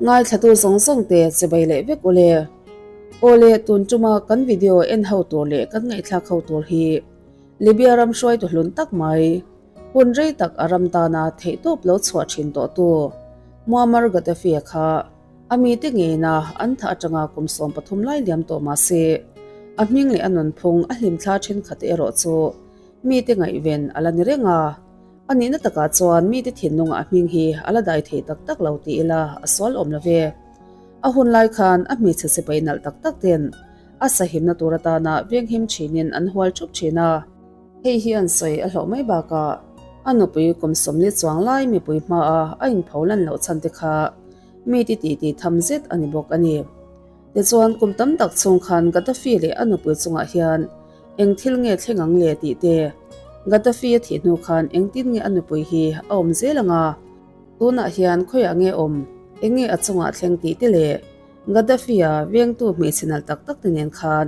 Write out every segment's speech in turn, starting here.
Ngaithlatu zawng zawng te chibai leh vek ule. Awle tun tuma kan video en ho tur leh kan ngaihthlak ho tur hi Libya ram hruaitu hlun tak mai, hun rei tak a ram tana theihtawp lo chhuah thin tawhtu Muammar Gaddafi-a kha a mite ngeina an thah atanga kum 13 lai liam tawh mah se, a hming leh a nunphung a hlimthla thenkhat erawh chu mite ngaihven a la ni reng a. A nihna takah chuan mite thinlungah a hming hi a la dai thei tak tak lo ti ila a sual awm lo ve. A hun lai khan a hmeichhe sipai nalh tak tak ten a sahimna tur atana venghim thinin an hual thup thin a. Hei hi an sawi a hlauh mai bakah a nupui kum 40 chuang lai mipui hmaa a inpho lan loh chhan te kha mite titi tham zet a ni bawk a ni. Tichuan kum tam tak chhung khan Gaddafi leh a nupui chungah hian eng thil nge thleng ang le tih te, Gaddafi a thih hnu khan engtin nge a nupui hi a awm zel ang a, tunah hian khawiah nge awm, eng nge a chungah thleng tih te leh Gaddafi-a vengtu hmeichhe nalh tak tak te nen khan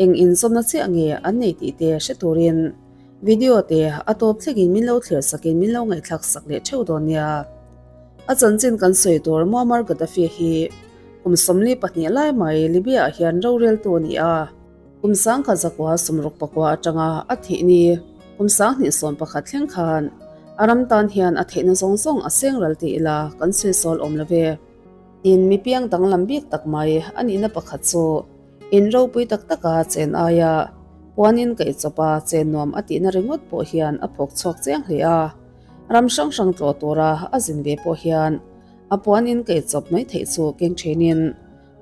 eng inzawmna chiah nge an nei tih te hre turin video te a tawp thlengin min lo thlir sakin min lo ngaihthlak sak leh theuh dawn nia. A chanchin kan sawi tur Muammar Gaddafi hi kum 42 lai mai Libya-ah hian roreltu a ni a. Kum 1969 atanga a thih ni kum 2011 thleng khan a ram tan hian a theihna zawng zawng a seng ral ti ila kan sawi sawl awm lo ve. Tin, mi piang danglam bik tak mai a nihna pakhat chu in ropui tak taka chen aia puanin kaih chawpa chen nuam a tihna ringawt pawh hian a phawk chhuak chiang hle a. Ram hrang hrang tlawh tura a zin ve pawh hian a puanin kaih chawp mai theih chu keng thinin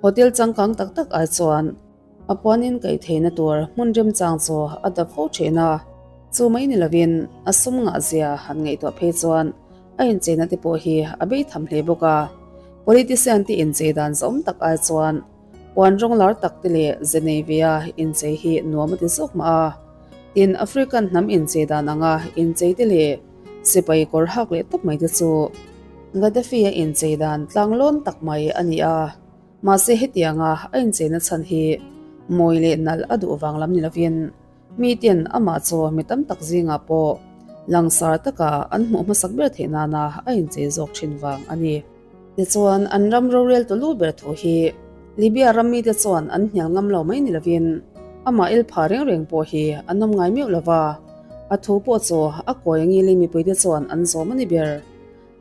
hotel changkang tak tak ai chuan a puanin kaih theihna tur hmun remchang chu a dap fo thin a. Chu mai ni lovin a sum ngah zia han ngaihtuah phei chuan a incheina te pawh hi a bei tham hle bawk a. Politician te inchei dan zawm tak ai chuan puan rawng lar tak te leh ze nei ve a inchei hi nuam a ti zawk mah a. Tin, African hnam inchei dan anga inchei te leh sipai kawr hak leh tawp mai te chu Gaddafi-a inchei dan tlanglawn tak mai a ni a. Mahse hetianga a incheina chhan hi mawi leh nalh a duh vang lam ni lovin miten amah chu mi tam tak zingah pawh langsar taka an hmuh hmasak ber theih nana a inchei zawk thin vang a ni. Tichuan an ram rorel tulu ber thu hi Libya ram mite chuan an hnial ngam lo mai ni lovin amah el pha reng reng pawh hi an awm ngai meuh lova, a thu pawh chu a kawi angilin mipuite chuan an zawm a ni ber.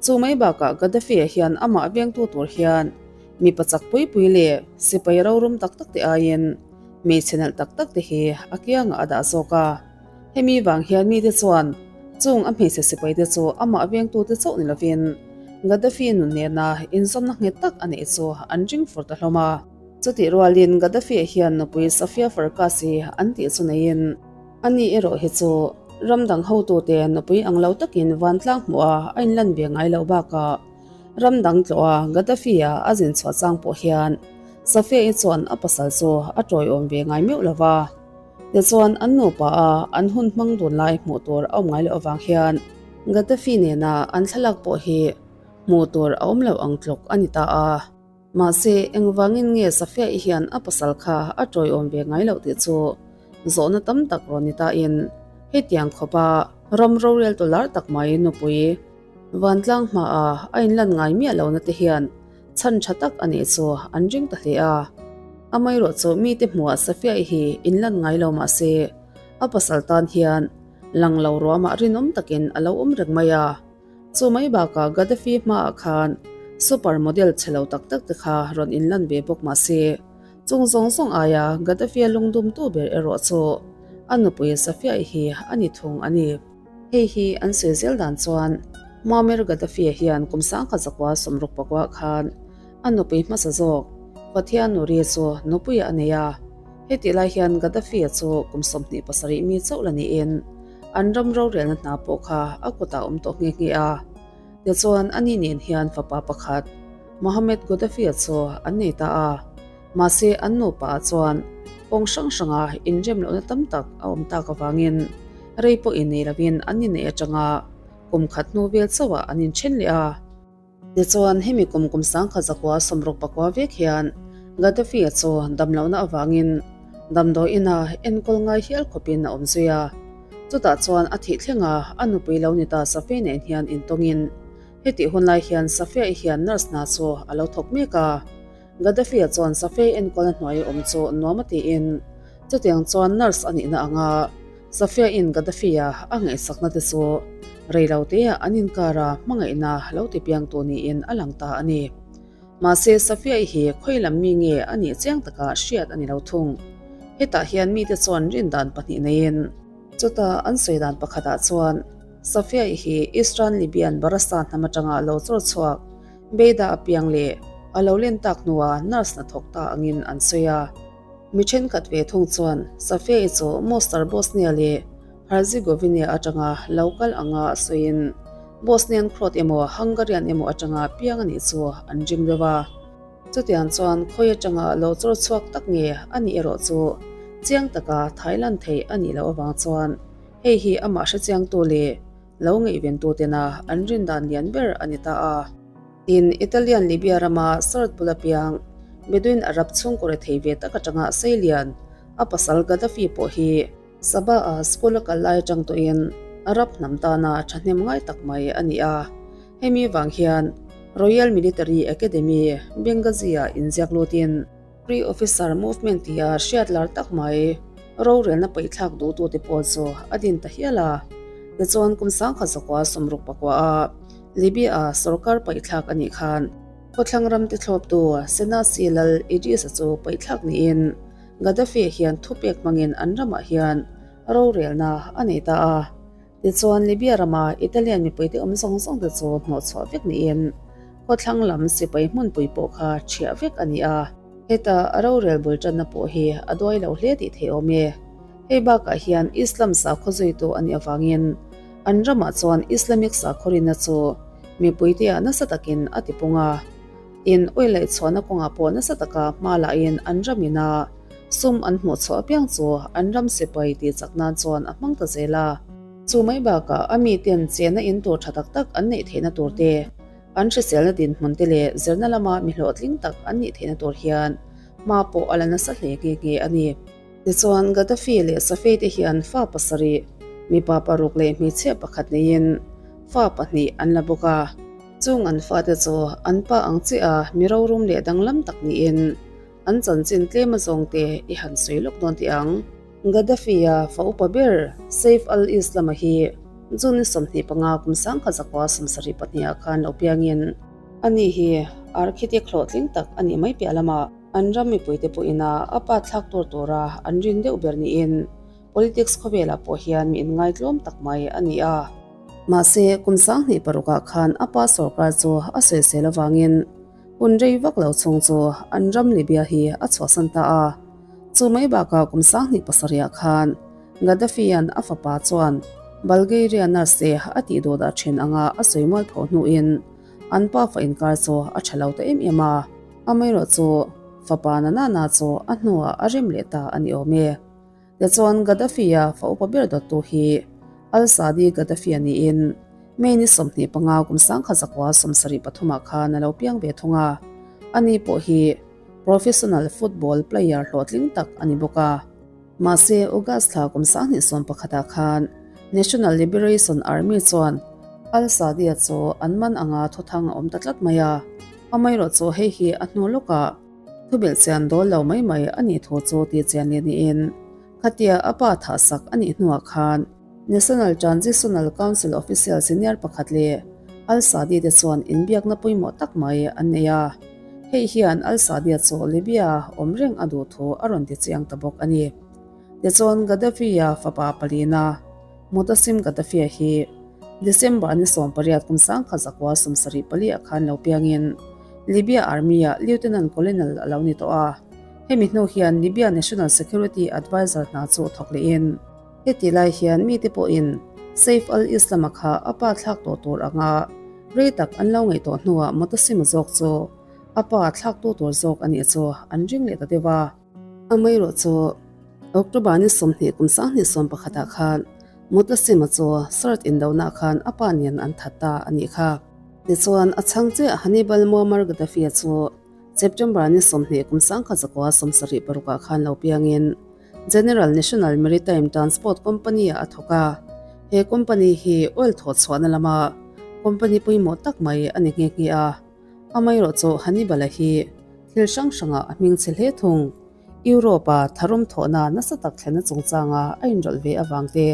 Chu mai bakah Gaddafi-a hian amah vengtu tur hian mipa chak pui pui leh sipai rorum tak tak te aiin hmeichhe nalh tak tak te hi a kiangah a dah zawk a. Hemi vang hian mite chuan chung a hmeichhe sipai te chu amah vengtu te chauh ni lovin Gaddafi nun nena inzawmna nghet tak a neih chu an ring fur ta hlawm a. Chutih rualin Gaddafi-a hian nupui Safia Farkas-i an tih chu neiin, A ni erawh hi chu ram dang hotute nupui ang lo takin vantlang hmuh a a inlan ve ngai loh bakah ram dang tlawh a Gaddafi-a a zin chhuah chang pawh hian Safia-i chuan a pasal chu a tawiawm ve ngai meuh lo va. Tichuan an nupa a an hun hmang dun lai hmuh tur a awm ngai loh avang hian Gaddafi nena an thlalak pawh hi hmuh tur a awm loh ang tluk a ni ta a. Mahse, engvangin nge Safia-i hian a pasal kha a tawiawm ve ngai loh tih chu zawhna tam tak rawn ni tain hetiang khawpa ram rorel tu lar tak mai nupui vantlang hmaah a inlan ngai miah lohna te hian chhan tha tak a nih chu an ring ta hle a. Amaherawhchu mite hmuhah Safia-i hi inlan ngai lo mahse a pasal tan hian lang lo ruamah rinawm takin a lo awm reng mai a. Chu mai bakah Gaddafi hmaah khan super model chhe lo tak tak te kha rawn inlan ve bawk mah se, chung zawng zawng aia Gaddafi-a lungdumtu ber erawh chu a nupui Safia-i hi a ni thung a ni. Hei hi an sawi zel dan chuan Muammar Gaddafi-a hian kum 1969 khan a nupui hmasa zawk Fathia Nouri chu nupuiah a nei a. Hetih lai hian Gaddafi-a chu kum 27 mi chauh la niin an ram rorelna hna pawh kha a kutah awm tawh nghe nghe a. Tichuan ani nen hian fapa pakhat Mohammed Gaddafi-a chu an nei ta a. Mahse an nupa ah chuan kawng hrang hranga inrem lohna tam tak a awm tak avangin rei pawh innei lovin an inneih atanga kum khat hnu vel chauhah an inthen leh a. Tichuan hemi kum kum 1969 vek hian Gaddafi-a chu damlohna avangin damdawi ina enkawl ngai hial khawpin a awm zui a. Chutah chuan a thih thlenga a nupui lo ni ta Safi nen hian intawngin. Hetih hun lai hian Safia-i hian nurse hna chu a lo thawk mek a. Gaddafi-a chuan Safia-i enkawlna hnuai awm chu nuam a tiin, chutiang chuan nurse a nihna anga Safia-in Gaddafi-a a ngaihsakna te chu reiloteah an inkara hmangaihna lo tipiangtu niin a lang ta a ni. Mahse, Safia-i hi khawi lam mi nge a nih chiang taka hriat a ni lo thung. Hetah hian mite chuan rindan pahnih neiin, Chuta an sawi dan pakhatah chuan Safia-i hi Eastern Libyan Barasa hnam atanga lo chawr chhuak Beida a piang leh a lo len tak hnua nurse hnathawk ta angin an sawi a. Mi thenkhat ve thung chuan Safia-i chu Mostar Bosnia leh Herzegovina atanga lo kal anga sawiin Bosnian Croat emaw Hungarian emaw atanga piang a nih chu an rim reuh a. Chutiang chuan khawi atanga lo chawr chhuak tak nge a nih erawh chu chiang taka Thailand theih a nih loh avang chuan hei hi amah hrechiangtu leh lo ngaihventu tena an rindan lian ber a ni ta a. Tin, Italian Libya rama Sirte bula piang Bedouin Arab chhungkaw rethei ve tak atanga sei lian a pasal Gaddafi pawh hi Sabah-a school a kal lai atang tawhin Arab hnam tana thahnem ngai tak mai a ni a. Hemi vang hian Royal Military Academy, Benghazi-ah inziak lutin Free Officer Movement tia hriat lar tak mai rorelna paihthlak duhtute pawl chu a din ta hial a. Tichuan kum sangkhat zakua sawmruk pakua a Libya-a sorkar paihthlak a nih khan khawthlang ram te thlawptu Senasi lal Idris-a chu paihthlak niin Gaddafi hian thupek hmangin an ramah hian rorelna a nei ta a. Tichuan, Libya rama Italian mipuite awm zawng zawng te chu hnawhchhuah vek niin khawthlang lam sipai hmunpui pawh kha ṭhiah vek a ni a. Heta a rorel bul ṭanna pawh hi a duai lo hle tih theih awm e. Hei bakah hian Islam sakhaw zuitu a nih avangin an ramah chuan Islamic sakhaw rinna chu mipuite ah nasa takin a tipung a. In oil laihchhuahna kawngah pawh nasa taka hma lahin an ram ina sum an hmuhchhuah apiang chu an ram sipai tih chak nan chuan a hmang ta zel a. Chu mai bakah a miten chenna in tur tha tak tak an neih theihna tur te, an hriselna dinhmun te leh zirna lama mi hlawhtling tak an nih theihna tur hian hma pawh a la nasa hle nghe nghe a ni. Tichuan Gaddafi leh Safei te hian fa pasarih, mipa paruk leh hmeichhia pakhat neiin fa pahnih an la bawk a. Chung an fate chu an pa ang chiah a mi rorum leh danglam tak niin an chanchin tlem azawngte i han sawi lawk dawn teh ang. Gaddafi-a fa upa ber Saif al-Islam-a hi June ni 25 kum 1974 ah khan lo piangin ani hi architect hlawhtling tak a nih mai piah lamah an ram mipuite pawhin a a pa thlak tur tura an rin deuh ber niin Politics khawvelah pawh hian mi inngaitlawm tak mai a ni a. Mahse, kum 2006ah khan a pa sorkar chu a sawisel avangin hun rei vak lo chhung chu an ram Libya hi a chhuahsan ta a. Chu mai bakah kum 2007ah khan Gaddafi-a'n a fapa chuan Bulgaria nurse a tih duh dah thin anga a sawi mual pho hnuin an pa fa inkar chu a tha lo ta em em a. Amaherawh chu fapa na nana chu a hnuah a rem leh ta a ni awm e. Tichuan Gaddafi-a fa upa ber dawttu hi Al-Saadi Gaddafi-a niin May ni 25 kum 1973 ah khan a lo piang ve thung a, ani pawh hi professional football player hlawhtling tak a ni bawk a. Mahse August thla kum 2011 ah khan National Liberation Army chuan Al-Saadi-a chu an man anga thuthang a awm ta tlat mai a, amaherawh chu hei hi a hnu lawkah Thubelh chian dawl lo mai mai a nih thu chu tih chian leh niin khatia a pa thah sak a nih hnuah khan National Transitional Council official senior pakhat leh Al Saadi te chuan inbiakna pawimawh tak mai an nei a. Hei hian Al Saadi-a chu Libya awm reng a duh thu a rawn ti chiang ta bawk a ni. Tichuan Gaddafi-a fapa palina Mutassim Gaddafi-a hi December ni 18 kum 1974 ah khan lo piangin Libya Army-ah Lieutenant Colonel a lo ni tawh a, hemi hnu hian Libya National Security Adviser hna chu thawk lehin, heti lai hian mite pawhin Saif al-Islam-a kha a pa thlak tawh tur anga rei tak an lo ngaih tawh hnuah Mutassim-a zawk chu a pa thlaktu tur zawk a nih chu an ring leh ta deuh a. Amaherawh chu October ni 20 kum 2011 ah khan Mutassim-a chu Sirte indonah khan a pa nen an that ta a nih kha. Tichuan, a chhang chiah Hannibal Muammar Gaddafi-a chu September ni 20 kum 1976 ah khan lo piangin General National Maritime Transport Company-ah a thawk a. He company hi oil thawh chhuahna lama Company pawimawh tak mai a ni nghe nghe a. Amaherawhchu Hannibal-a hi thil hrang hrangah a hming chhe hle thung. Europe-a tharum thawhna nasa tak thlenna chungchanga a inrawlh ve avang te,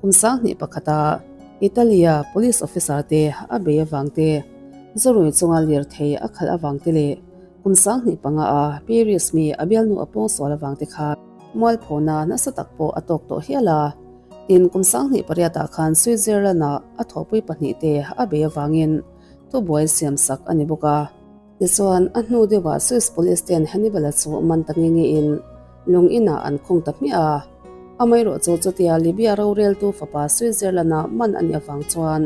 kum 2000 pakhata Italy-a police officer te a bei avang te, zawrui chunga lirthei a khalh avang te leh kum 2005 a Paris mi a bialnu a pawngsual avang te kha mualphona nasa tak pawh a tawk tawh hial a. Tin, kum 2008 ah khan Switzerland-a a thawhpui pahnihte a bei avangin thubuai siamsak a ni bawk a. Tichuan, a hnu deuhah Swiss police ten Hannibal-a chu man ta nge ngein lung inah an khung ta hmiah a. Amaherawhchu chutia Libya roreltu fapa Switzerland-a man a nih avang chuan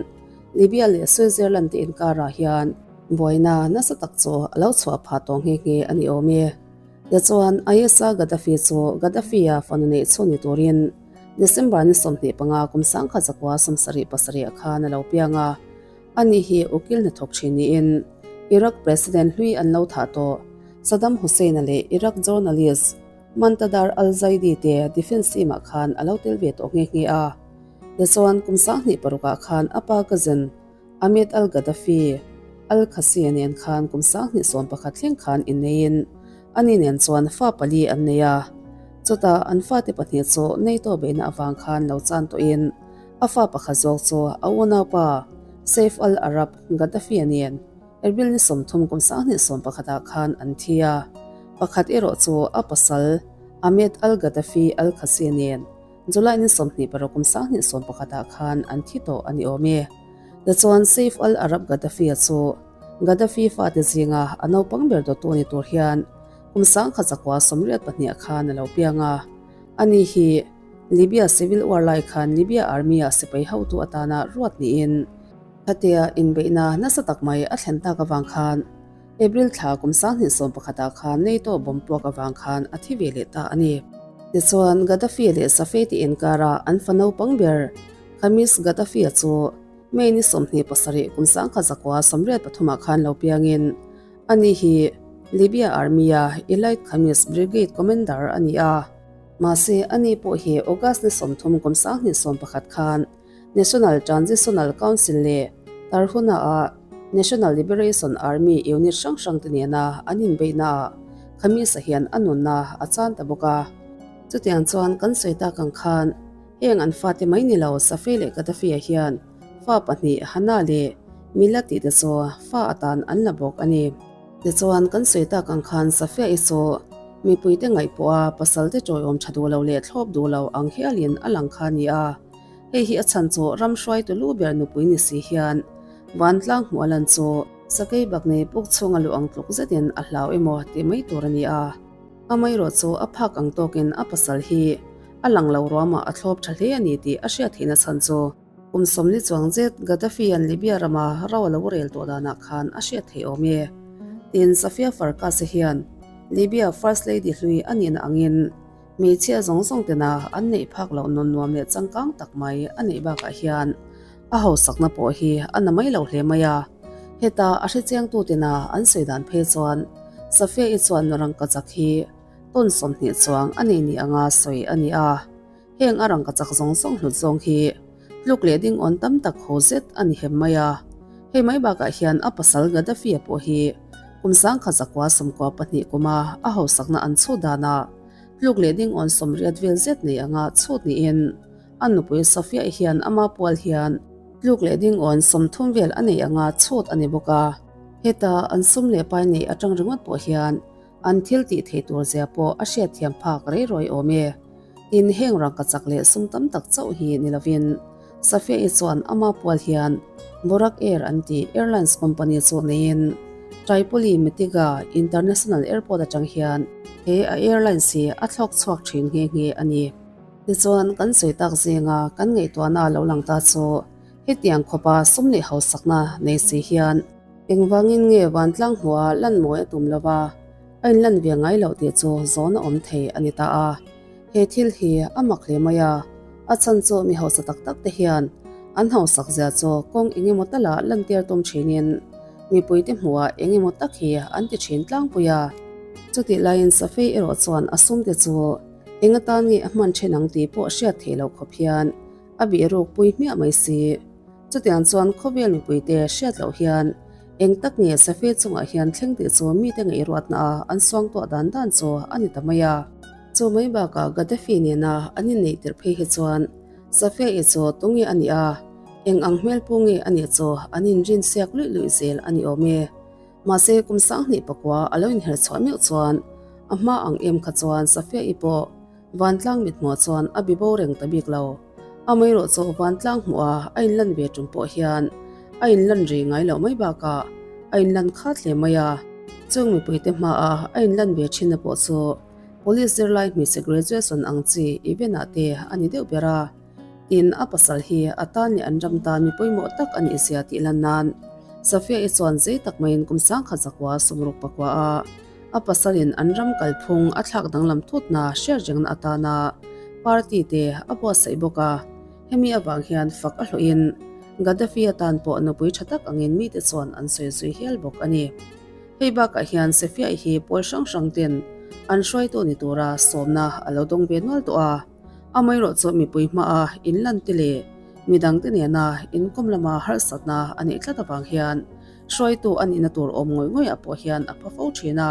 Libya leh Switzerland te inkarah hian buaina nasa tak chu a lo chhuah phah tawh nghe nghe a ni awm e. Tichuan, Ayesha Gaddafi chu Gaddafi-a fanu neih chhun ni turin December ni 25 kum 1977 khan a lo piang a. Ani hi ukil hnathawk thin niin Iraq President hlui an lo thah tawh Saddam Hussein-a leh Iraq journalist Muntadar al-Zaidi te defence team-ah khan a lo tel ve tawh nghe nghe a. Tichuan kum 2006 ah khan a pa cousin Ahmed al-Gaddafi al-Khasi-a nen khan kum 2011 thleng khan inneiin ani nen chuan fa pali an nei a. Chutah an fate pahnih chu NATO beihna avang khan lo chan tawhin A fa pakhat zawk chu a unaupa Saif al-Arab Gaddafi-a nen April ni 30 kum 2011 ah khan an thi a, pakhat erawh chu a pasal Ahmed al-Gaddafi al-Khasi nen July ni 26 kum 2011 ah khan an thi tawh a ni awm e. Tichuan Saif al-Arab Gaddafi-a chu Gaddafi fate zinga a naupang ber dawttu ni tur hian kum 1982 ah khan a lo piang a, ani hi Libya Civil War lai khan Libya Army-ah sipai hotu atana ruat niin khatia inbeihna nasa tak mai a thlen tak avang khan April thla kum 2011 ah khan NATO bomb puak avang khan a thi ve leh ta a ni. Tichuan, Gaddafi leh Safety inkara an fa naupang ber Khamis Gaddafi-a chu May ni 27 kum 1983 ah khan lo piangin ani hi Libya Army-a Elite Khamis Brigade Commander a ni a. Mahse, ani pawh hi August ni 30 kum 2011 khan National Transitional Council leh Tarhuna-a National Liberation Army unit hrang hrang te nena an inbeihnaah Khamisa hian a nunna a chan ta bawk a. Chutiang chuan kan sawi tak ang khan heng an fate mai ni lo Safi leh Gaddafi-a hian fa pahnih Hana leh Mila tih te chu fa atan an la bawk a ni. Tichuan, kan sawi tak ang khan Safia-i chu mipuite ngaihpawha pasalte tawiawm tha duh lo leh thlawp duh lo ang hialin a lang kha a ni a. Hei hi a chhan chu ram hruaitu lu ber nupui ni si hian vantlang hmuh a lan chu sakei bak nei puk chhunga luh ang tluk zetin a hlau emaw tih mai tur a ni a. Amaherawh chu a phak ang tawkin a pasal hi a lang lo ruamah a thlawp tha hle a ni tih a hriat theihna chhan chu Kum sawmli chuang zet Gaddafi-a'n Libya rama ro a lo rel tawh danah khan a hriat theih awm e. Tin, Safia Farkas-i hian Libya First Lady hlui a nihna angin hmeichhia zawng zawng tena an neih phak loh nun nuam leh changkang tak mai a neih bakah hian a hausakna pawh hi a na mai lo hle mai a. Heta a hrechiangtu tena an sawi dan phei chuan Safia-i chuan rangkachak hi tawn 20 chuang a nei ni anga sawi a ni a. Heng a rangkachak zawng zawng hlut zawng hi tluk leh ding awn tam tak ho zet a ni hem mai a. Hei mai bakah hian a pasal Gaddafi-a pawh hi kum 1992 kuma a hausakna an chhut danah tluk leh ding awn 80 vel zet nei anga chhut niin a nupui Sofia-i hian ama pual hian tluk leh ding awn 30 vel a nei anga chhut a ni bawk a. Heta an sum leh pai neih atang ringawt pawh hian An thil tih theih tur zia pawh a hriatthiam phak rei rawi awm e. Tin, heng rangkachak leh sum tam tak chauh hi ni lovin Safia-i chuan ama pual hian Borak Air an tih airlines company chu neiin Tripoli Mitiga International Airport atang hian he a airlines hi a thlawk chhuak thin nghe nghe a ni. Tichuan, kan sawi tak zinga kan ngaihtuahna lo lang ta chu hetiang khawpa sum leh hausakna nei si hian Engvangin nge vantlang hmuha lan mawi a tum lova a inlan ve ngai loh tih chu zawn a awm thei a ni ta a. He thil hi a mak hle mai a, a chhan chu mi hausa tak tak te hian an hausak zia chu kawng engemaw tala lantir tum thinin mipuite hmuhah engemaw tak hi an ti thin tlangpui a. Chutih laiin Safei erawh chuan a sumte chu eng atan nge a hman then ang tih pawh hriat theih loh khawp hian a bihruk pui hmiah mai si. Chutiang chuan khawvel mipuite hriat loh hian eng tak nge Safi chungah hian thleng tih chu mite ngaihruatna a an suangtuah dan dan chu a ni ta mai a. Chu mai bakah Gaddafi nena an inneih tirh phei hi chuan Safia-i chu tunge a nih a, eng ang hmelpu nge a nih chu an inrin siak luih luih zel a ni awm e. Mahse kum 2009 a lo inher chhuah meuh chuan a hma ang em kha chuan Safia-i pawh Vantlang mithmuh chuan a bi bo reng ta bik lo. Amaherawh chu vantlang hmuha a inlan ve tum pawh hian a inlan ri ngai loh mai bakah a inlan khat hle mai a. Chung mipuite hmaa a inlan ve thinna pawh chu Police zirlai hmeichhe graduation ang chi event ah te a ni deuh ber a. Tin, a pasal hi a tan leh an ram tan mi pawimawh tak a nih zia tih lan nan Safia-i chuan zei tak maiin kum 1969 a A pasalin an ram kalphung a thlak danglam thutna hriat rengna atana party te a buatsaih bawk a, hemi avang hian fak a hlawhin Gaddafi atan pawh nupui tha tak angin mite chuan an sawi zui hial bawk a ni. Hei bakah hian Sefia'i hi pawl hrang hrang ten an hruaitu ni tura sawmna a lo dawng ve nual tawh a, amaherawhchu mipui hmaa inlan te leh midangte nena inkawm lama harsatna a neih tlat avang hian Hruaitu a nihna tur awm ngawih ngawihah pawh hian a pha fo thin a.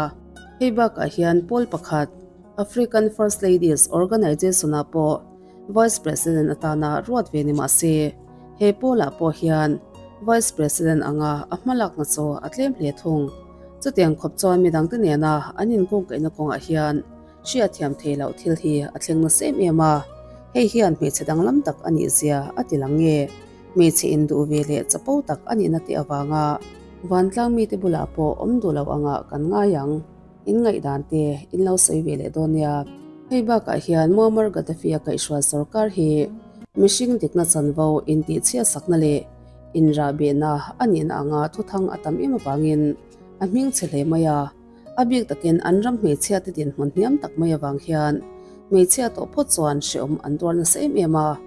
Hei bakah hian pawl pakhat, African First Ladies Organization-ah pawh Vice President atana ruat ve ni mah se, he pawlah pawh hian Vice President anga a hmalakna chu a tlem hle thung. Chutiang khawp chuan midangte nena an inkungkaihna kawngah hian hriatthiam thei loh thil hi a thleng nasa em em a, hei hian hmeichhe danglam tak a nih zia a ti lang nge? Hmeichhe induh ve leh chapo tak a nihna te avanga vantlang mite bulah pawh awm duh lo angah kan ngai ang. In ngaihdan te in lo sawi ve leh dawn nia. Hei bakah hian Muammar Gaddafi-a kaihhruai sorkar hi mihring dikna chanvo intihchhiatsakna leh inrahbehna a nihna anga thuthang a tam em avangin a hming chhe hle mai a. A bik takin an ram hmeichhia te dinhmun hniam tak mai avang hian hmeichhia tawh phawt chuan hrehawm an tuar nasa em em a.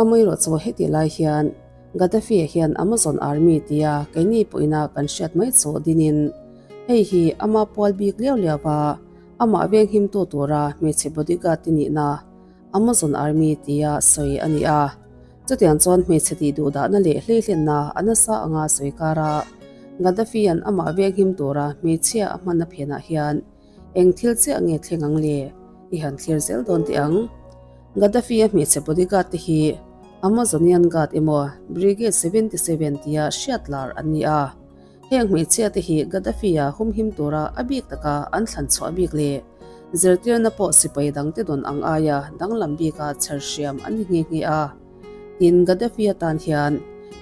Amaherawh chu heti lai hian Gaddafi-a hian Amazon Army tia keini pawhina kan hriat mai chu dinin hei hi ama pual bik liau liau a, amah venghimtu tura hmeichhe bodyguard te nihna Amazon Army tia sawi a ni a. Chutiang chuan hmeichhe tih duhdahna leh hleihlenna a nasa anga sawi kara Gaddafi-a'n amah venghim tura hmeichhia a hmanna phenah hian eng thil chiah nge thleng ang le? I han thlir zel dawn teh ang. Gaddafi-a hmeichhe bodyguard te hi Amazonian Guard emaw Brigade 77 tia hriat lar an ni a. Heng hmeichhia te hi Gaddafi-a humhim tura a bik taka an thlan chhuah bik leh zirtirna pawh sipai dangte dawn ang aia danglam bika chher hriam an ni nghe nghe a. Tin, Gaddafi atan hian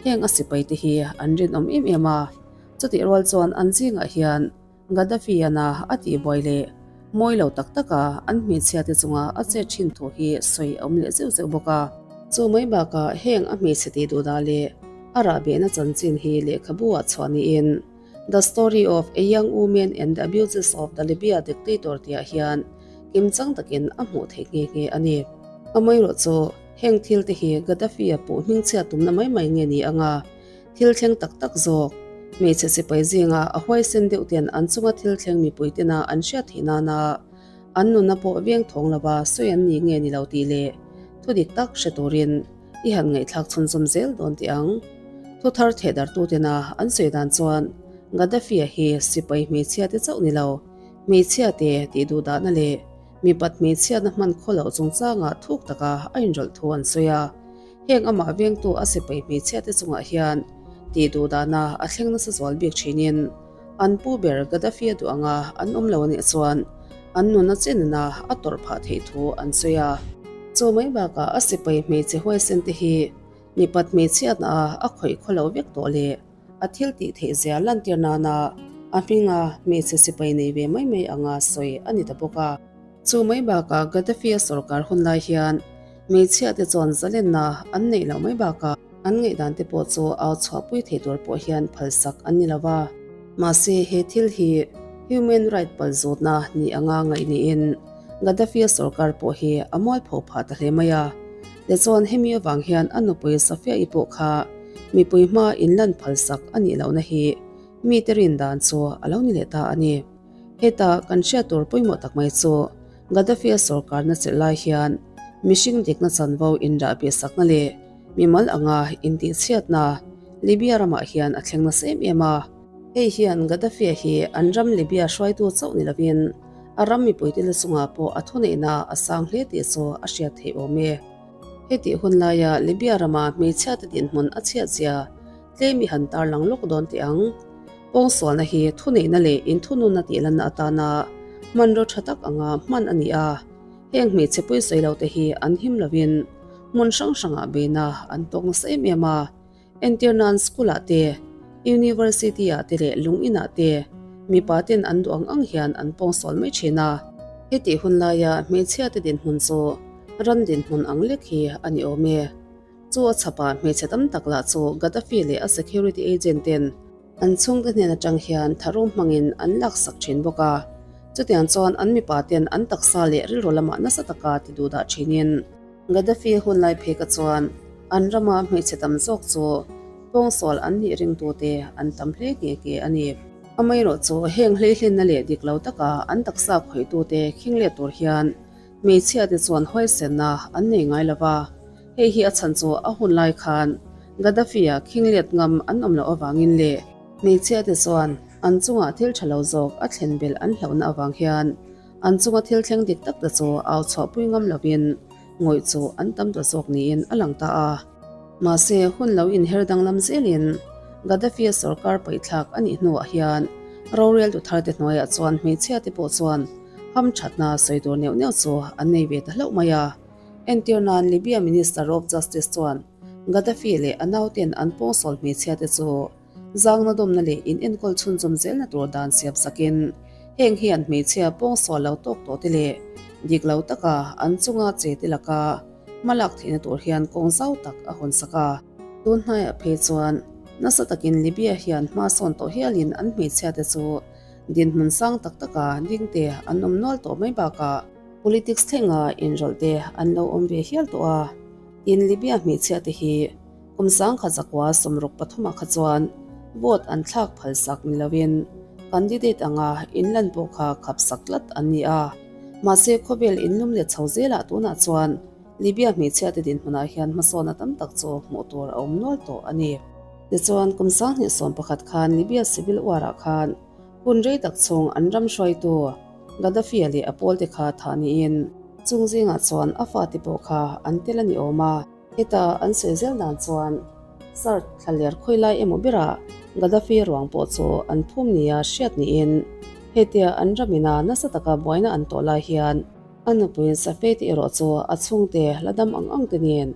heng a sipai te hi an rinawm em em a, chutih rual chuan an zingah hian Gaddafi-ana a tihbuai leh mawi lo tak taka an hmeichhia te chunga a chet thin thu hi sawi a awm leh zeuh zeuh bawk a. Chu mai bakah heng a hmeichhe tih duhdah leh a rahbehna chanchin hi lehkhabu ah chhuah niin The Story of a Young Woman and the Abuses of the Libya Dictator tihah hian kimchang takin a hmuh theih nghe nghe a ni. Amaherawh chu heng thil te hi Gaddafi-a puh hmingchhiat tumna mai mai nge ni anga thil thleng tak tak zawk? Hmeichhe sipai zinga a huaisen deuh ten an chunga thil thleng mipui tena an hriat theih nana an nunna pawh veng thawng lova sawi an ni nge ni lo tih leh thu dik tak hre turin i han ngaihthlak chhunzawm zel dawn teh ang. Thu thar thehdartu tena an sawi dan chuan Gaddafi-a hi sipai hmeichhia te chauh ni lo, hmeichhia te tih duhdahna leh mipat hmeichhiatna hman khaw loh chungchangah thuk taka a inrawlh thu an sawi a. Heng amah vengtu a sipai hmeichhia te chungah hian tih duhdahna a thleng nasa zual bik thinin an pu ber Gaddafi-a duh anga an awm lo anih chuan an nuna chenna a tawrh phah theih thu an sawi a. Chu mai bakah a sipai hmeichhe huaisen te hi mipat hmeichhiatna a a khawih khaw lo vek tawh leh a thil tih theih zia lantir nana a hminga hmeichhe sipai nei ve mai mai anga sawi a ni ta bawk a. Chu mai bakah Gaddafi-a sorkar hun lai hian hmeichhia te chuan zalenna an neih loh mai bakah an ngaihdan te pawh chu au chhuahpui thei tur pawh hian phalsak an ni lo va. Mahse he thil hi human right palzutna ni anga ngaih niin Gaddafi-a sorkar pawh hi a mualpho phah ta hle mai a. Tichuan hemi avang hian a nupui Safia-i pawh kha mipui hma inlan phalsak a nih lohna hi mite rin dan chu a lo ni leh ta a ni. Heta kan hriat tur pawimawh tak mai chu Gaddafi-a sorkarna chelh lai hian mihring dikna chanvo inrahbih sakna leh mimal anga intihchhiatna. Libya ramah hian a thleng nasa em em a. Hei hian Gaddafi-a hi an ram Libya hruaitu chauh ni lovin a ram mipuite la chungah pawh a thuneihna a sang hle tih chu a hriat theih awm e. Hetih hun laia Libya rama hmeichhiate dinhmun a chhiatzia tlem i han tarlang lawk dawn teh ang. Pawngsualna hi thuneihna leh inthununna tihlanna atana hmanraw tha tak anga hman a ni a. Heng hmeichhe pawisawi lo te hi an him lovin hmun hrang hrangah beina an tawk nasa em em a. Entir nan school ah te, university ah te leh lung in ah te mipa ten an duh ang ang hian an pawngsual mai thin a. Hetih hun laia hmeichhia te dinhmun chu ram dinhmun ang lek hi a ni awm e. Chu a chhapah hmeichhe tam tak lah chu Gaddafi leh a security agent ten An chhungte hnen atang hian tharum hmangin an laksak thin bawk a, chutiang chuan an mipa ten an taksa leh rilru lamah nasa taka ti duh dah thinin. Gaddafi hunlai phei ka chuan an rama hmeichhe tam zawk chu pawngsual an nih ringtute an tam hle nghe nghe a ni. Amaherawh chu heng hleihlenna leh dik lo taka an taksa khawihtute khing let tur hian Hmeichhia te chuan huaisenna an nei ngai lo va, hei hi a chhan chu a hun lai khan Gaddafi-a khinglet ngam an awm loh avangin leh hmeichhia te chuan an chungah thil tha lo zawk a thlen belh an hlauhna avang hian an chunga thil thleng dik tak te chu au chhuahpui ngam lovin ngawih chu an tam ta zawk niin a lang ta a. Mahse, hun lo inher danglam zelin Gaddafi-a sorkar paihthlak a nih hnuah hian roreltu tharte hnuaiah chuan hmeichhia te pawh chuan Hamthatna sawi tur neuh neuh chu an nei ve ta hlauh mai a. Entir nan Libya Minister of Justice chuan Gaddafi leh a nauten an pawngsawl hmeichhia te chu zangna dawmna leh in enkawl chhunzawm zelna tur dan siam sakin heng hian hmeichhia pawngsawl lo tawk tawh te leh dik lo taka an chunga che te laka hma lak theihna tur hian kawng zau tak a hawn sak a. Tun hnaiah phei chuan nasa takin Libya hian hma sawn tawh hialin an hmeichhia te chu Dinhmun sang tak taka dingte an awm nual tawh mai bakah politics thlenga inrawlh te an lo awm ve hial tawh a. Tin, Libya hmeichhia te hi kum sangkhat zakua sawmruk pathumah kha chuan vote an thlak phalsak ni loin candidate anga inlan pawh kha khapsak tlat an ni a. Mahse, khawvel inlum let chho zelah tunah chuan Libya hmeichhia te dinhmunah hian hmasawnna tam tak chu hmuh tur a awm nual tawh a ni. Tichuan, kum 2011 khan Libya civil war-ah khan hun rei tak chhung an ram hruaitu Gaddafi-a leh a pawlte kha thah niin, chung zingah chuan a fate pawh kha an tel a ni awm a. Heta an sawi zel dan chuan Sirte thlaler khawilai emaw berah Gaddafi ruang pawh chu an phum nia hriat niin, hetia an ramina nasa taka buaina an tawh lai hian a nupui Safety erawh chu a chhungte la dam ang ang te nen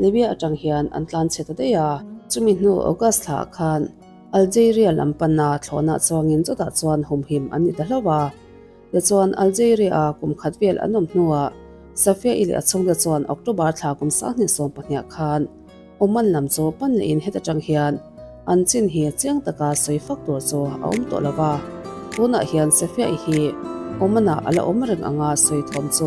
Libya atang hian an tlan chhe ta daih a. Chumi hnu August thlaah khan Algeria lam panna thlawhnah chuangin chutah chuan humhim an ni ta hlauh a. Tichuan Algeria-a kum khat vel an awm hnuah Safia-i leh a chhungte chuan October thla kum 2010 khan Oman lam chu pan lehin heta tang hian an chin hi chiang taka sawi fak tur chu a awm tawh lo va. Tunah hian Safia-i hi Oman-ah a la awm reng anga sawi thawm chu.